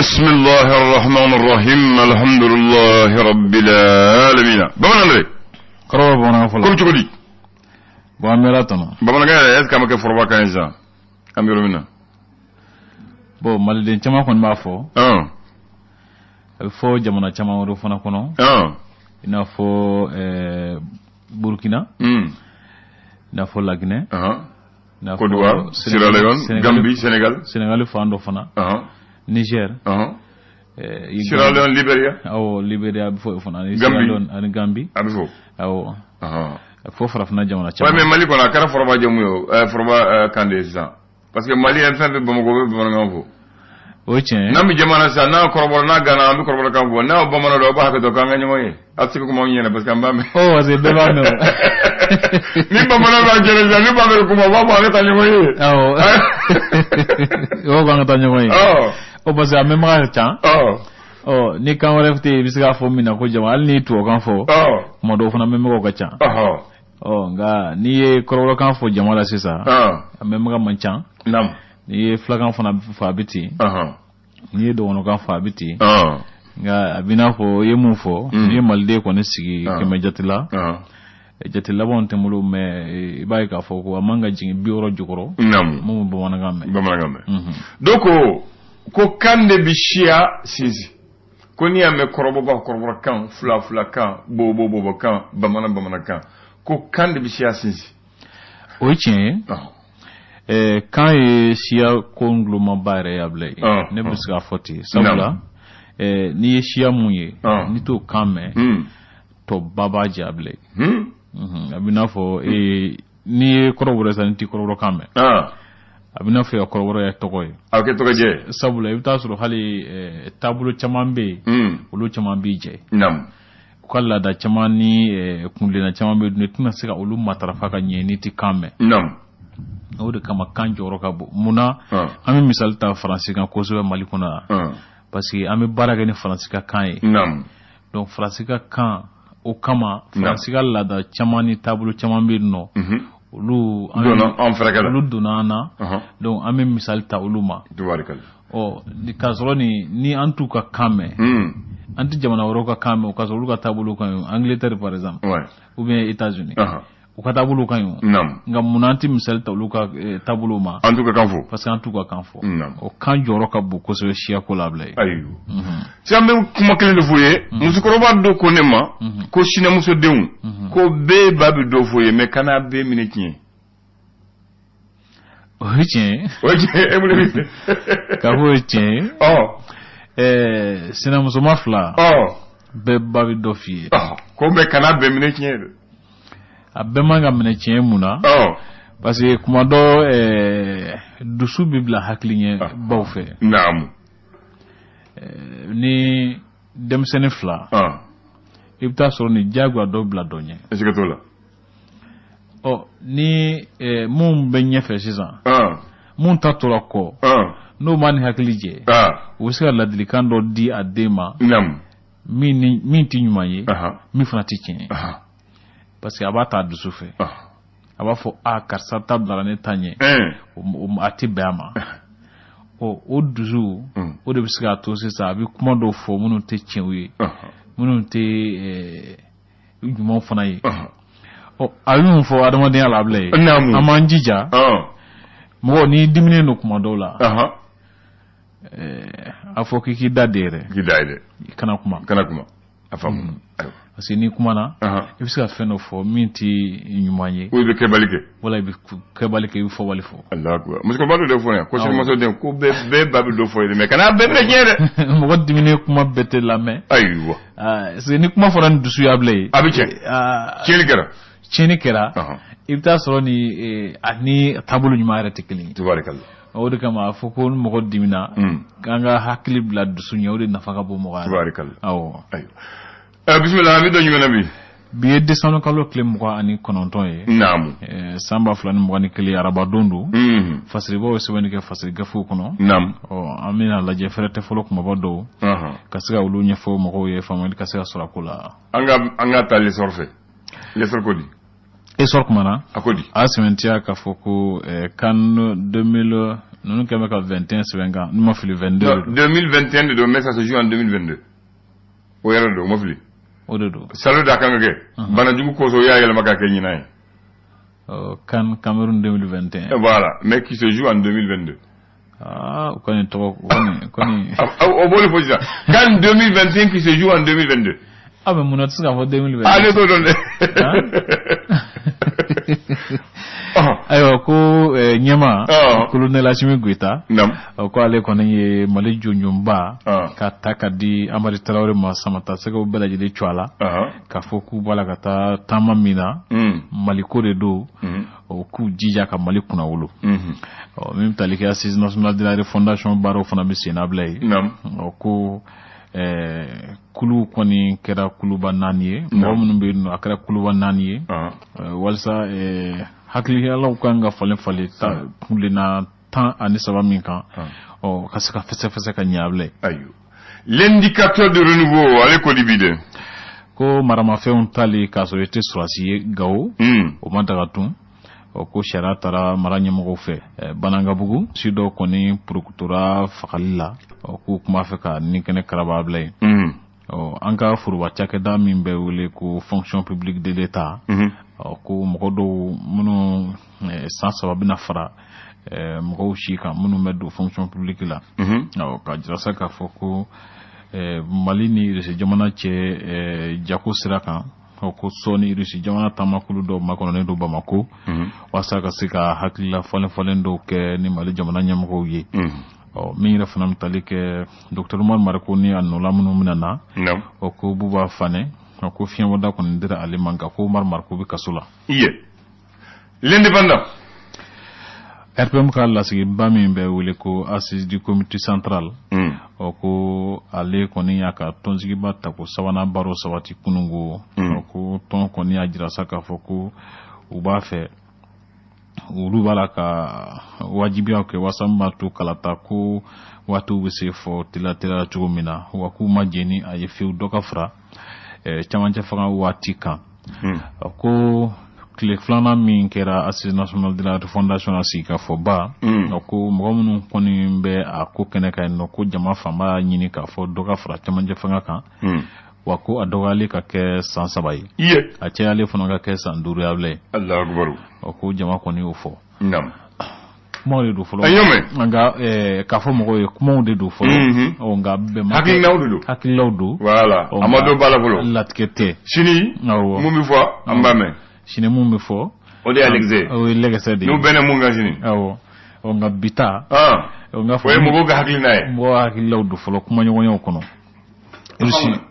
بسم الله الرحمن الرحيم الحمد لله رب العالمين bamanan dɛ. Kɔrɔbɔ bamanankan fɔlɔ. Ko bɛ cogo di? Bon, an bɛ Ala tanu. Bamanankan yɛrɛ, est ce que a ma kɛ foroba kan ye sisan, an bɛ yɔrɔ min na? Bon, maliden caman kɔni b'a fɔ. A bɛ fɔ jamana caman wɛrɛ fana kɔnɔ, i n'a fɔ Burukina, i n'a fɔ Laginɛ, i n'a fɔ Côte d'Ivoire, Sierra Leone, Gambie, Sénégal. Sénégal fan dɔ fana, Niger, Sierra Leone, Liberia. Awɔ, Liberia a bɛ fɔ yen fana, ani Gambie. Sierra Leone ani Gambie. A bɛ fɔ. Awɔ, a bɛ fɔ farafinna jamana Ouais, caman. mais Mali kɔnɔ, a kɛra foroba jamu ye o, foroba kan de ye sisan, parce que Malien fɛn fɛn Bamakɔ bɛ bamanankan fɔ. O ye tiɲɛ ye. N'an bɛ jamana sisan, n'a kɔrɔbɔrɔ n'a gana, an bɛ kɔrɔbɔrɔkan fɔ. N'aw bamanan don, aw b'a hakɛ to k'an ka ɲɔgɔn ye, a tɛ se ka kuma anw ɲɛna parce que an b'a mɛn. Oh, parce que bɛɛ b'a mɛn o. Ni bamanan b'a jɛrɛ sisan, ni b'a bɛ kuma, u b'a fɔ an ka taa ɲɔgɔn ye. Awɔ, o b'a fɔ an ka taa ɲɔgɔn ye. O parce que a mɛnbaga ka ca. Ɔ, ni kan wɛrɛ tɛ yen, i bɛ se k'a fɔ min na ko jama, hali n'i ye tubabukan fɔ, kuma dɔw fana mɛnbagaw ka ca. Ɔ, nka n'i ye kɔrɔbɔrɔkan fɔ jama la sisan, a mɛnbaga man ca. N'i ye filakan fana fɔ, a bɛ ten. N'i ye dɔgɔnɔkan fɔ, a bɛ ten. Nka a b'i n'a fɔ i ye mun fɔ, n'i ye maliden kɔni sigi 100 jate la, jate labanw tɛ n bolo, mais i b'a ye k'a fɔ ko a man ka jigin 60 jukɔrɔ mun bɛ bamanankan mɛn. Bamanankan mɛn. Donc ko kan de bɛ siya sinsin, ko n'i y'a mɛn kɔrɔbɔ b'a kɔrɔbɔrɔkan, fula fulakan, bobo bobokan, bamanan bamanankan, ko kan de bɛ siya sinsin. O ye tiɲɛ ye. Kan ye siya ko ngulomaba yɛrɛ ye, Abilaye. Ne bɛ se k'a fɔ ten, sabula n'i ye siya mun ye, n'i t'o kan mɛn, tɔba b'a jɛ, Abilaye. A bɛ n'a fɔ n'i ye kɔrɔbɔrɔ sisan, n'i tɛ kɔrɔbɔrɔkan mɛn, a bɛ n'a fɔ i ka kɔrɔbɔrɔ ye tɔgɔ ye. A bɛ kɛ tɔgɔ jɛ. Sabula i bɛ taa sɔrɔ hali taabolo caman bɛ yen, olu caman b'i jɛ. U ka laada caman ni kuntilenna caman bɛ yen, i tɛna se ka olu matarafa ka ɲɛ n'i tɛ kan mɛn. O de kama kan jɔyɔrɔ ka bon. Munna an bɛ misali ta Faransi kan kosɛbɛ Mali kɔnɔ yan? Parce que an bɛ baara kɛ ni Faransi ka kan ye. Donc Faransi ka kan, o kama Faransi ka laada caman ni taabolo caman bɛ yen nɔ, olu olu donna an na. Donc an bɛ misali ta olu ma. Ɔ, k'a sɔrɔ ni an t'u ka kan mɛn, an tɛ jamana wɛrɛw ka kan mɛn, o k'a sɔrɔ olu ka taabolo ka ɲi, Angleterre par exemple, ou bien États-Unis, u ka taabolo ka ɲi o. Nka munna an tɛ misali ta olu ka taabolo ma? An t'u ka kan fɔ. Parce que an t'u ka kan fɔ. O kan jɔyɔrɔ ka bon kosɛbɛ siyako la, Abilaye. Ayiwa, sisan n bɛ kuma kelen de f'u ye. Musokɔrɔba dɔ ko ne ma ko sinamusodenw, ko bɛɛ ba bɛ dɔ f'u ye, mais kana bɛɛ minɛ tiɲɛ. O ye tiɲɛ ye. O ye tiɲɛ ye, e mun de bɛ? K'a fɔ o ye tiɲɛ ye. Sinamusoma fila, bɛɛ ba bɛ dɔ f'i ye. Ko mais kana bɛɛ minɛ tiɲɛ ye dɛ. A bɛɛ man ka minɛ tiɲɛ mun na? Parce que kuma dɔ, dusu bɛ bila hakili ɲɛ baw fɛ. Ni denmisɛnnin fila, i bɛ taa sɔrɔ ni diyagoya dɔ bila dɔ ɲɛ. Siga t'o la. Ɔ, ni mun bɛ ɲɛfɛ sisan, mun ta tora kɔ, n'o ma ni hakili jɛ, u bɛ se ka ladilikan dɔ di a den ma min tɛ ɲuman ye, min fana tɛ tiɲɛ ye. Parce que a b'a ta a dusu fɛ, a b'a fɔ a karisa ta bilara ne ta ɲɛ, a tɛ bɛn a ma. Ɔ, o dusu o de bɛ se k'a to sisan a bɛ kuma dɔw fɔ minnu tɛ tiɲɛw ye, minnu tɛ ɲumanw fana ye. Ɔ, a bɛ mun fɔ adamadenya la, Abilaye? An b'an jija, mɔgɔ n'i diminen don kuma dɔw la, a fɔ k'i k'i da de yɛrɛ. K'i da yɛrɛ. I kana kuma. Kana kuma. A faamu. Parce que n'i kumana, i bɛ se ka fɛn dɔ fɔ min tɛ ɲuman ye. Ko i bɛ kɛbali kɛ. Wala i bɛ kɛbali kɛ, i bɛ fɔbali fɔ. Alahu akibaru. Musokɔrɔba dɔ de fɔ yan ko sinimusoden, ko bɛɛ ba bɛ dɔ fɔ ye, mais kana bɛɛ minɛ tiɲɛ dɛ. Mɔgɔ diminen kuma bɛɛ tɛ lamɛn. Ayiwa. Parce que ni kuma fɔra ni dusu ye, Abilaye. A bɛ tiɲɛ. Tiɲɛni kɛra. Tiɲɛni kɛra. I bɛ taa sɔrɔ ni a ni taabolo ɲuman yɛrɛ tɛ kelen ye. Tubaarikala. O de kama a fɔ ko ni mɔgɔ dimina, k'an ka hakili bila dusu ɲɛ, o de nafa ka bon mɔgɔ la. Tubaarikala. Awɔ. Ayiwa. Bisimila, an bɛ don jumɛn na bi? Bi ye décembre kalo tile 29 ye. San 2021, arabadon don. Fasiribaw ye sɛbɛnni kɛ fasiri gafew kɔnɔ. Ɔ, an bɛna lajɛ fɛrɛ tɛ fɔlɔ kumaba dɔw, ka se ka olu ɲɛfɔ mɔgɔw ye, faamuyali ka se ka sɔrɔ a ko la. An ka taa l'essor fɛ. L'essor ko di? Essor kumana. A ko di? A sɛmɛntiya k'a fɔ ko CAN 2000 Ninnu kɛlen bɛ ka 21 sɛbɛn kan, n'u ma fili 22 de don. 2021 de don, mais ça se joue en 2022. O yɛrɛ don, o ma fili. O de don. Salon da kan ka kɛ. Banajugu kosɔn, o y'a yɛlɛma k'a kɛ ɲinan ye. CAN Cameroun 2021. Voilà, mais qui se joue en 2022. Ah, o kɔni tɔgɔ o kɔni kɔni. O b'o de fɔ sisan. CAN 2021 qui se joue en 2022. Ah, mais mun na tɛ se k'a fɔ 2022? Ah, ne t'o dɔn dɛ. Ayiwa, ko ɲɛma colonel Assimi Goïta, ko ale kɔni ye Mali jɔnjɔnba ka ta ka di Amadu Tarawele ma, Samata Sɛgɛw bɛɛ lajɛlen cɔ a la, k'a fɔ k'u b'a la ka taa taama min na, Maliko de don, o k'u jija ka Mali kunnawolo. Min bɛ tali kɛ Assise nationale de la refondation baaraw fana bɛ sen na bila yen. Ko kulu kɔni kɛra kuluba 4 ye, mɔgɔ minnu bɛ yen nɔ, a kɛra kuluba 4 ye, walasa hakililalaw kan ka falen falen kunlenna 13 min kan, ɔ ka se ka fɛsɛfɛsɛ ka ɲɛ a bila. Ayiwa, l'indicateur de renouveau, ale ko di bi dɛ? Ko maramafɛnw tali k'a sɔrɔ i tɛ sɔrɔsi ye Gawo, o ma daga tun. Ɔ ko sariya taara mara ɲɛmɔgɔw fɛ. Banankabugu si dɔw kɔni porokotora fagali la, ɔ k'u tun b'a fɛ ka nin kɛnɛ karaba bila yen. Ɔ an ka foroba cakɛda min bɛ wele ko fonction publique de l'État, ɔ ko mɔgɔ dɔw minnu san 3 bɛna fara mɔgɔw si kan minnu bɛ don fonction publique la. Ɔ ka jira sa k'a fɔ ko Mali ni Irisi jamana cɛ jago sira kan, ko sɔɔni Irisi jamana taamakulu dɔw makɔnɔnen don Bamako, walasa ka se ka hakilila falen falen dɔw kɛ ni Mali jamana ɲɛmɔgɔw ye. Ɔ min yɛrɛ fana bɛ tali kɛ docteur Umaru Mariko ni a nɔla minnu bɛna na, o ko Buba Fanɛ, ko fiɲɛbɔda kɔni dira ale ma, nka ko Umaru Mariko bɛ kaso la. Iye, l'indépendant. RPM ka lasigiba min bɛ wele ko assise du comité central, ɔ ko ale kɔni y'a ka tɔnsigiba ta ko sabanan baro sabati kunungo. Ɔ ko tɔn kɔni y'a jira sa k'a fɔ ko u b'a fɛ, olu b'a la ka wajibiyaw kɛ walasa min b'a to kalata ko waatiw bɛ se fɔ teliya teliya cogo min na, wa k'u ma jɛn ni a ye fiyewu dɔ ka fara camancɛ fanga waati kan. Ko tile filanan min kɛra Assise nationale de la refondation na sigikafɔba, ko mɔgɔ minnu kɔni bɛ a ko kɛnɛ kan yen nɔ, ko jama fanba y'a ɲini k'a fɔ dɔ ka fara camancɛ fanga kan, wa ko a dɔgɔyalen ka kɛ san 3 ye, a cayalen fana ka kɛ san 5 ye a bila ye. Allahu akbar. Ɔ ko jama kɔni y'o fɔ. Kumaw de don fɔlɔ. A y'o mɛn. Nka k'a fɔ mɔgɔw ye, kumaw de don fɔlɔ. Ɔ nka bɛn ma kɛ. Hakilinaw de don. Hakilinaw don. Voilà. A ma dɔn ba la fɔlɔ. Latigɛ tɛ. Sini. Mun bɛ fɔ, an b'a mɛn. Sini mun bɛ fɔ. O de y'a lɛgɛsɛ. O ye lɛgɛsɛ de ye. N'u bɛnna mun kan sini. Awɔ. Ɔ nka bi ta. Nka o ye mɔgɔw ka hakilina ye. Mɔgɔw hakilinaw don fɔlɔ kumaɲɔgɔnyaw kɔnɔ.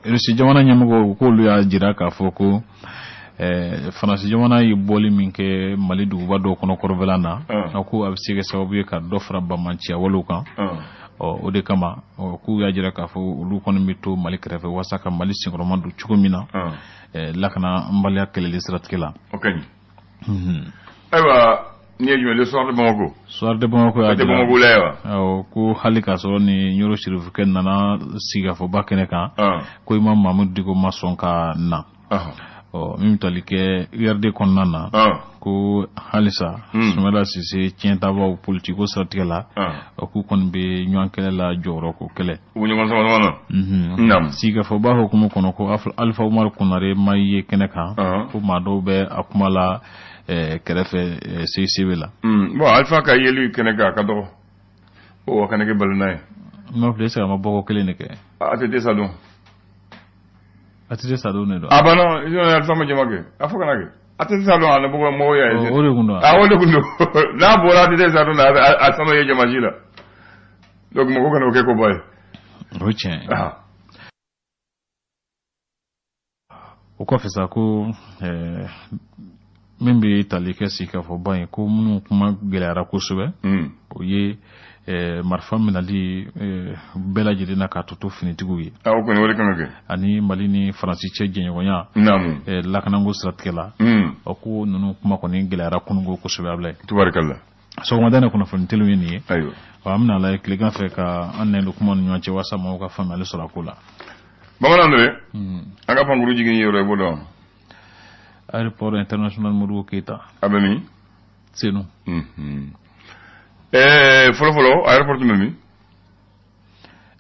Irisi jamana ɲɛmɔgɔw k'olu y'a jira k'a fɔ ko Faransi jamana ye bɔli min kɛ Mali duguba dɔw kɔnɔ kɔrɔfɛla na, a ko a bɛ se kɛ sababu ye ka dɔ fara banbaanciya walew kan. Ɔ o de kama k'u y'a jira k'a fɔ olu kɔni bɛ to Mali kɛrɛfɛ walasa ka Mali senkɔrɔma don cogo min na, lakanabaliya kɛlɛli siratigɛ la. O ka ɲi. Ayiwa, n'i ye jumɛn, le soir de Bamako. Soir de Bamako y'a jira. O tɛ Bamako la ye wa? Awɔ, ko hali k'a sɔrɔ ni Ɲoro Sirifukɛ nana sigikafɔba kɛnɛ kan, ko Imam Mahamudu Diko ma sɔn ka na. Ɔ min bɛ tali kɛ URD kɔnɔna na, ko halisa Sumayila Sise tiɲɛtabaw politiko siratigɛ la, ɔ k'u kɔni bɛ ɲɔgɔn kɛlɛ la, jɔyɔrɔ ko kɛlɛ. U bɛ ɲɔgɔn sama sama na. Sigikafɔba hukumu kɔnɔ, ko Alifa Umaru Konare ma ye kɛnɛ kan, ko maa dɔw bɛ a kuma la kɛrɛfɛ CICB la. Bon, Alifa ka yeli kɛnɛ kan a ka dɔgɔ. O a kana kɛ balona ye. N b'a fɔ, est-ce que a ma bɔko kelen de kɛ? A tɛ sa don. A tɛ sa don de don. A banna, Alifa ma jama kɛ. A fo kana kɛ. A tɛ sa don, a na bɔ mɔgɔw y'a ye. O de kun don. A o de kun don. N'a bɔra a tɛ sa don, a sama ye jama si la. Donc mɔgɔ kana o kɛ koba ye. O ye tiɲɛ ye. O kɔfɛ sa, ko min bɛ tali kɛ sigikafɔba ye, ko minnu kuma gɛlɛyara kosɛbɛ, o ye marifa minɛli bɛɛ lajɛlen na k'a to finitigiw ye. O kɔni o de kan ka kɛ. Ani Mali ni Faransi cɛ jɛɲɔgɔnya. Lakanako siratigɛ la. O ko ninnu kuma kɔni gɛlɛyara kununko kosɛbɛ a bila ye. Tubarikala. Sɔgɔmada in kunnafoni teliw ye nin ye. Ayiwa. An bɛna lajɛ tilegan fɛ ka an nɛn don kuma ni ɲɔgɔn cɛ walasa mɔgɔw ka faamuyali sɔrɔ a ko la. Bamanan dɛ. An ka pankuru jigin yɔrɔ i b'o dɔn. Aéroport international Modibo Keita. A bɛ min? Senu. Fɔlɔ fɔlɔ, aéroport tun bɛ min?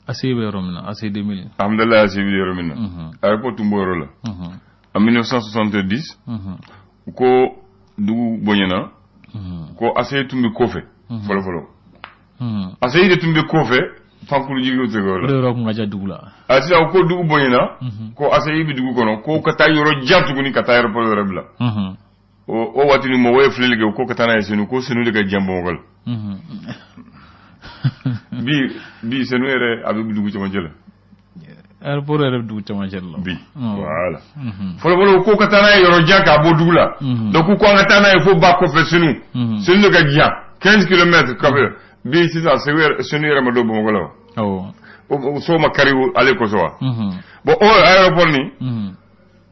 ACI bɛ yɔrɔ min na, ACI 2000. Alhamdulilayi, ACI bɛ yɔrɔ min na, aéroport tun b'o yɔrɔ la. En 1970, ko dugu bonyana, ko ACI tun bɛ kɔfɛ fɔlɔ fɔlɔ. ACI de tun bɛ kɔfɛ, pankuru jigiw tɛ yɔrɔ la. O de yɔrɔ kun ka jan dugu la. A sisan ko dugu bonyana, ko ACI bɛ dugu kɔnɔ, ko ka taa yɔrɔ jan tuguni ka taa aéroport yɛrɛ bila. O waati ni mɔgɔw ye filɛli kɛ, ko ka taa n'a ye Senu, ko Senu de ka jan Bamakɔ la. Bi Senu yɛrɛ, a bɛ dugu cɛmancɛ la. Aéroport yɛrɛ bɛ dugu cɛmancɛ la. Bi, voilà. Fɔlɔ fɔlɔ, ko ka taa n'a ye yɔrɔ jan k'a bɔ dugu la. Donc ko an ka taa n'a ye fo ba kɔfɛ Senu. Senu de ka jan, 15 kilomètres ka bɔ. Bi sisan, Senu yɛrɛ ma don Bamakɔ la wa? Awɔ. So ma kari ale kosɔn wa? Bon, o aéroport nin,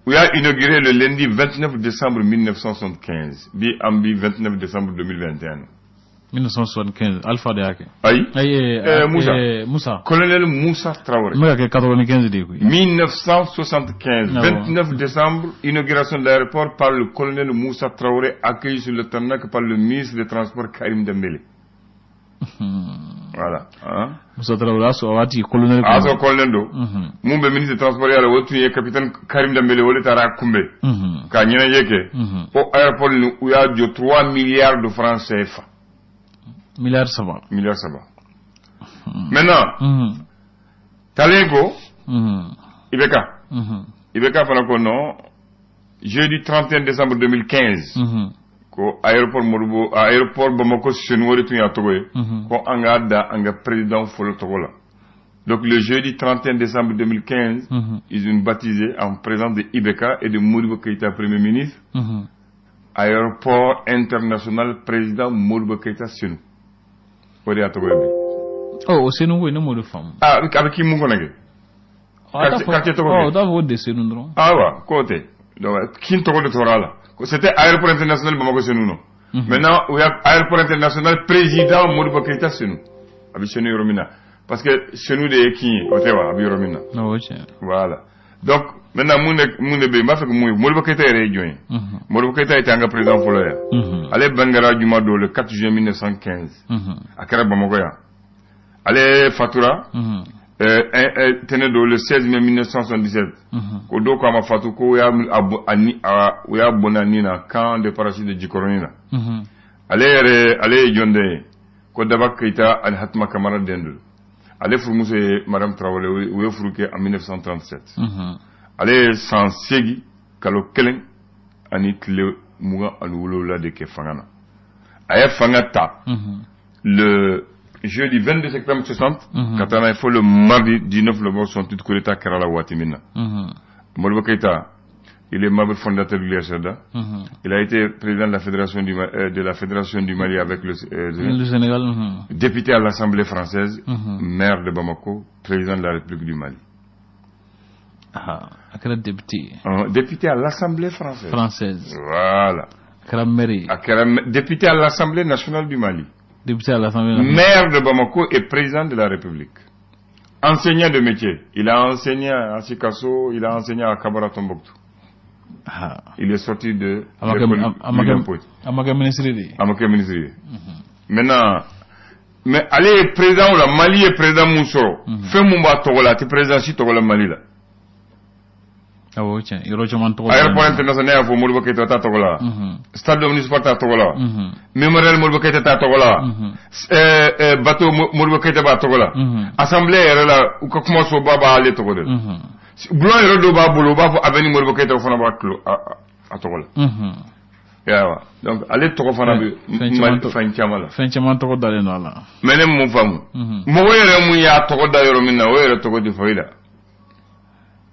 u y'a inauguré le lundi 29 décembre 1975. Bi an bi 29 décembre 2021. 1975, Alpha de y'a kɛ. Ayi. Ayi. Moussa. Moussa. Colonel Moussa Traoré. N bɛ ka kɛ 95 de ye koyi. 1975, 29 décembre, inauguration de l'aéroport par le colonel Moussa Traoré, accueilli sur le tarmac par le ministre des Transports Karim Dembélé. Voilà. Hein? Moussa Traoré, a sɔrɔ waati colonel. A sɔrɔ colonel don. Mun bɛ ministre des Transports yɛrɛ, o tun ye capitaine Karim Dembélé, o de taara a kunbɛn ka ɲɛnajɛ kɛ. O aéroport nin, u y'a jɔ 3 milliards de francs CFA. Miliyari 3. Miliyari 3. Maintenant, talen ko IBK. IBK fana ko non, jeudi 31 décembre 2015, ko aéroport Modibo, aéroport Bamako Senu, o de tun y'a tɔgɔ ye, ko an k'a da an ka président fɔlɔ tɔgɔ la. Donc le jeudi 31 décembre 2015, ils ont baptisé en présence de IBK et de Modibo Keïta, premier ministre, aéroport international président Modibo Keïta Senu. O de y'a tɔgɔ ye bi. Ɔ, o Senu ko in, ne m'o de faamu. Ah, a bɛ k'i mun kɔnɔ kɛ? Quartier tɔgɔ kɛ. Ɔ, u t'a fɔ ko de Senu dɔrɔn. Ayiwa, k'o tɛ. Donc kin tɔgɔ de tora a la. C'était aéroport international Bamako Senu, non? Maintenant, o y'a aéroport international président Modibo Keïta Senu. A bɛ Senu yɔrɔ min na. Parce que Senu de ye kin ye, o tɛ wa? A bɛ yɔrɔ min na. O tiɲɛ. Voilà. Donc maintenant, mun de bɛ yen? N b'a fɛ ka mun ye? Modibo Keïta yɛrɛ ye jɔn ye? Modibo Keïta était an ka président fɔlɔ ye. Ale bangera juma don, le 4 juin 1915. A kɛra Bamakɔ yan. Ale fatura tɛnɛ don, le 16 mai 1977. Ko dɔw ko a ma fatu, ko u y'a bɔnna a ni na camp de parachute de Jikɔrɔni na. Ale yɛrɛ, ale ye jɔn den ye? Ko Daba Keïta ani Hatuma Kamara den don. Ale furumuso ye Madame Traoré, u ye furu kɛ en 1937. Ale ye san 8 kalo 1 ani tile 27 de kɛ fanga na. A ye fanga ta le jeudi 22 septembre 60 ka taa n'a ye fo le mardi 19 novembre 68, coup d'état kɛra la waati min na. Modibo Keïta, il est membre fondateur de l'USRDA. Il a été président de la Fédération du Mali avec le Sénégal. Député à l'Assemblée française, maire de Bamako, président de la République du Mali. Ah, a kɛra député. Député à l'Assemblée française. Française. Voilà. A kɛra maire. A kɛra député à l'Assemblée nationale du Mali. Député à l'Assemblée nationale. Maire de Bamako et président de la République. Enseignant de métier. Il a enseigné à Sikasso, il a enseigné à Kabara Tombouctou. Ah. Il est sorti de A ma kɛ ministre de ye. A ma kɛ ministre ye. Maintenant, mais ale ye président la, Mali ye président mun sɔrɔ, fɛn mun b'a tɔgɔ la, a tɛ président si tɔgɔ la Mali la. Awɔ, tiɲɛ, yɔrɔ caman tɔgɔ. Aéroport international, ne y'a fɔ, Modibo Keïta t'a tɔgɔ la. Stade omnisport t'a tɔgɔ la. Mémorial Modibo Keïta t'a tɔgɔ la. Bateau Modibo Keïta b'a tɔgɔ la. Assemblée yɛrɛ la, u ka kumasoba b'ale tɔgɔ de la. Bulon yɛrɛ dɔ b'a bolo, u b'a fɔ avenue Modibo Keïta, o fana b'a tulo a tɔgɔ la. Yawa, donc ale tɔgɔ fana bɛ Mali fɛn caman la. Fɛn caman tɔgɔ dalen don a la. Mais ne mun faamu? Mɔgɔ yɛrɛ mun y'a tɔgɔ da yɔrɔ min na, o yɛrɛ tɔgɔ tɛ fɔ i la.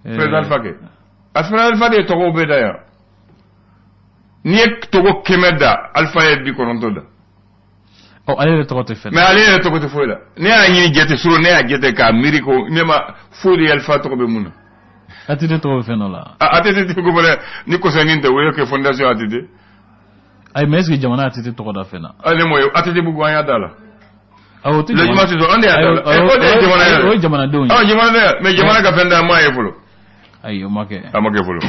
Président Alpha kɛ. A président Alpha de ye tɔgɔw bɛɛ da yan. N'i ye tɔgɔ 100 da, Alpha ye 90 da. Ɔ, ale yɛrɛ tɔgɔ tɛ fɛn. Mais ale yɛrɛ tɔgɔ tɛ foyi la. Ne y'a ɲini jate suro, ne y'a jate k'a miiri ko ne ma foyi de ye Alpha tɔgɔ bɛ mun na. ATT tɔgɔ bɛ fɛn dɔ la. ATT ko fana ni kɔsɛnin tɛ, o ye kɛ fondation ATT. Ayi, mais est ce que jamana ATT tɔgɔ da fɛn na? Ah, ne m'o ye, ATT bugu an y'a da la. Awɔ, o tɛ jamana. Logement an de y'a da la. O de ye jamana yɛrɛ. O ye jamanadenw ye. Awɔ, jamanadenw, mais jamana ka fɛn da m'a ye fɔlɔ. Ayi, o ma kɛ. A ma kɛ fɔlɔ.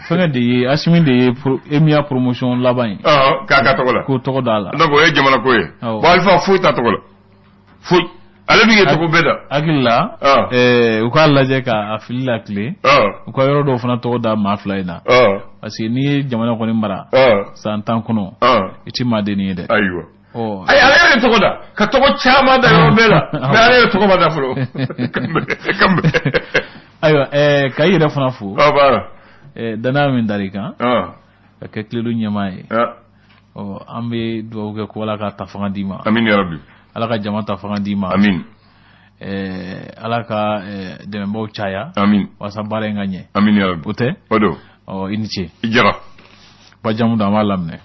Fɛngɛ de ye, Asimi de ye EMIA promotion laban ye. K'a ka tɔgɔ la. K'o tɔgɔ d'a la. Donc o ye jamana ko ye. Awɔ. Bon, Alifa foyi t'a tɔgɔ la. Foyi. Ale b'i tɔgɔ bɛɛ da. Hakili la, u k'a lajɛ k'a fili la tile. U ka yɔrɔ dɔw fana tɔgɔ da maa fila in na. Parce que n'i ye jamana kɔni mara san 10 kɔnɔ, i ti maadennin ye dɛ. Ayiwa. Ayi, ale yɛrɛ tɔgɔ da ka tɔgɔ caman da yɔrɔ bɛɛ la, mais ale yɛrɛ tɔgɔ ma da fɔlɔ. Kanbɛ. Ayiwa, ka i yɛrɛ fana fo. Ɔ baara. Danaya min dar'i kan. Ka kɛ Kledu ɲɛmaa ye. Ɔ, an bɛ dugawu kɛ ko Ala ka ta fanga d'i ma. Amin ya rabbi. Ala ka jama ta fanga d'i ma. Amin. Ala ka dɛmɛbaaw caya. Amin. Walasa baara in ka ɲɛ. Amin ya rabbi. O tɛ? O don. Ɔ, i ni ce. I jara. Bajamu don, an b'a laminɛ.